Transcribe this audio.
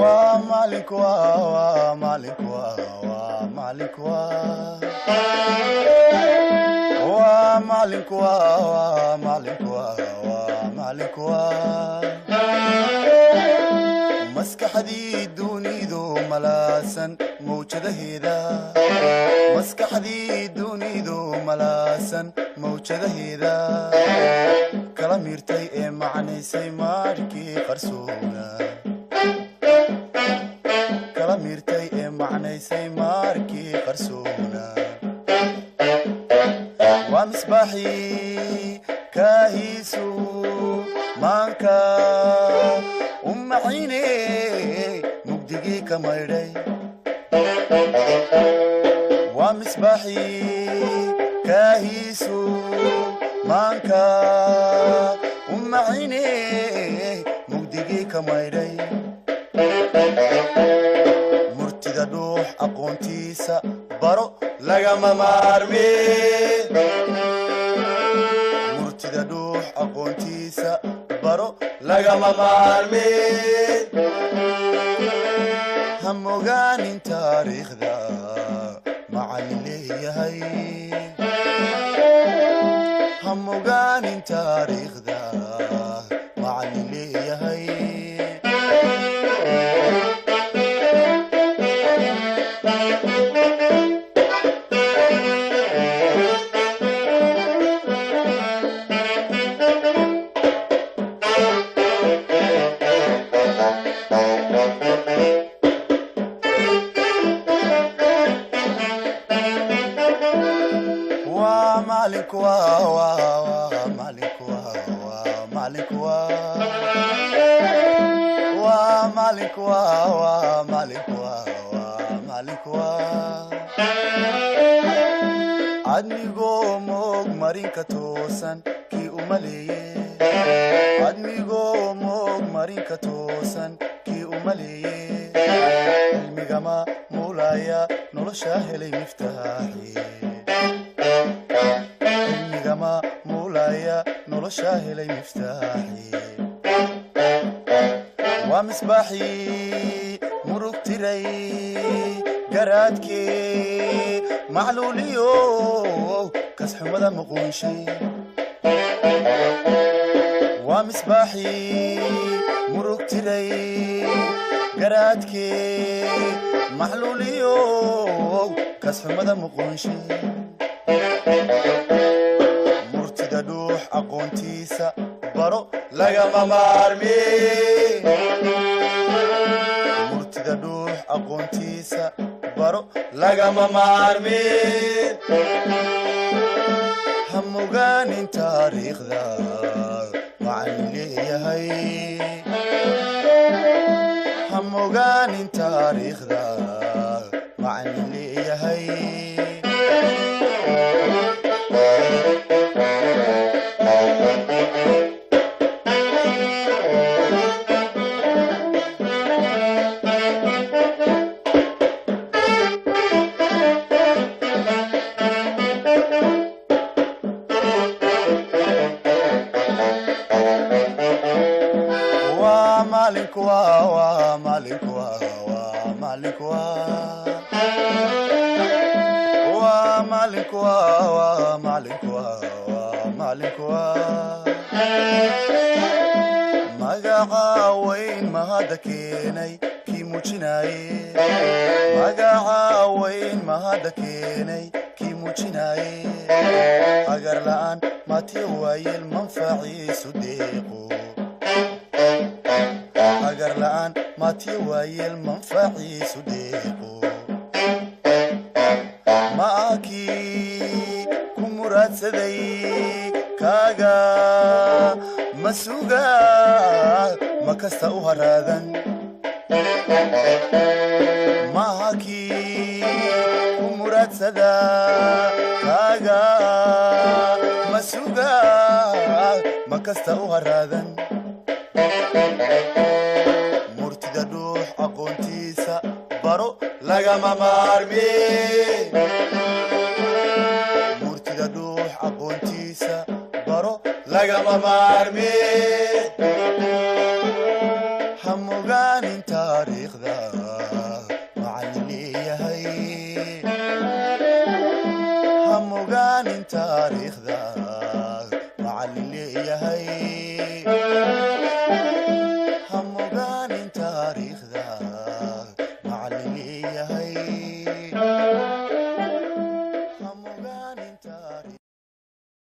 Waa macalinku, waa macalinku, waa macalinku, waa macalinku, waa macalinku, waa macalinku. Maskaxdii dunidu malaasan mawjadaheeda, maskaxdii dunidu malaasan mawjadaheeda, kala miirtay ee macnaysay maarkii qarsoona, kala miirtay ee macnaysay maarkii qarsoona. Waa misbaaxii kaahiisu maanka u macine, mugdigii ka maydhay. Waa misbaaxii kaahiisu maanka u macine, mugdigii ka maydhay. Murtida dhuux aqoontiisa baro, lagama maarme. Murtida dhuux aqoontiisa baro, lagama maarme. Ha mogaanin taariikhda macallin leeyahay, ha mogaanin taariikhda macallin leeyahay. Waa macalinku, waa macalinku, waa macalinku, waa macalinku, waa macalinku, waa macalinku. Cadmigoo moog marinka toosan kii u maleeye, cadmigoo moog marinka toosan kii u maleeye, cilmigama muulaya nolosha helay miftaaxi, cilmigama muulaya nolosha helay miftaaxi. Waa misbaaxii murug tiray garaadkii macluuliyo kasxumada muquunshay. Waa misbaaxii murug tiray garaadkii macluuliyo kasxumada muquunshay. Murtida dhuux aqoontiisa baro, lagama maarme. Murtida dhuux aqoontiisa baro, lagama maarme. Ha mogaanin taariikhda macallin leeyahay, ha mogaanin taariikhda macallin leeyahay. Waa macalinku, waa macalinku, waa macalinku, waa macalinku, waa macalinku, waa macalinku. Magaca weyn mahadda keenay kii muujinaaye, magaca weyn mahadda keenay kii muujinaaye, agar la'aan maatiyo waayeel manfaciisu deeqo, agar la'aan maatiyo waayeel manfaciisu deeqo. Ma akii ku muraadsaday kaaga ma suga, ma kasta u haraadan. Maaha kii ku muraadsada kaaga ma suga, ma kasta u haraadan. Murtida dhuux aqoontiisa baro, lagama maarme. Murtida dhuux aqoontiisa baro, lagama maarme. Ha mogaanin taariikhda macallin leeyahay. Ha mogaanin taariikhda macallin leeyahay.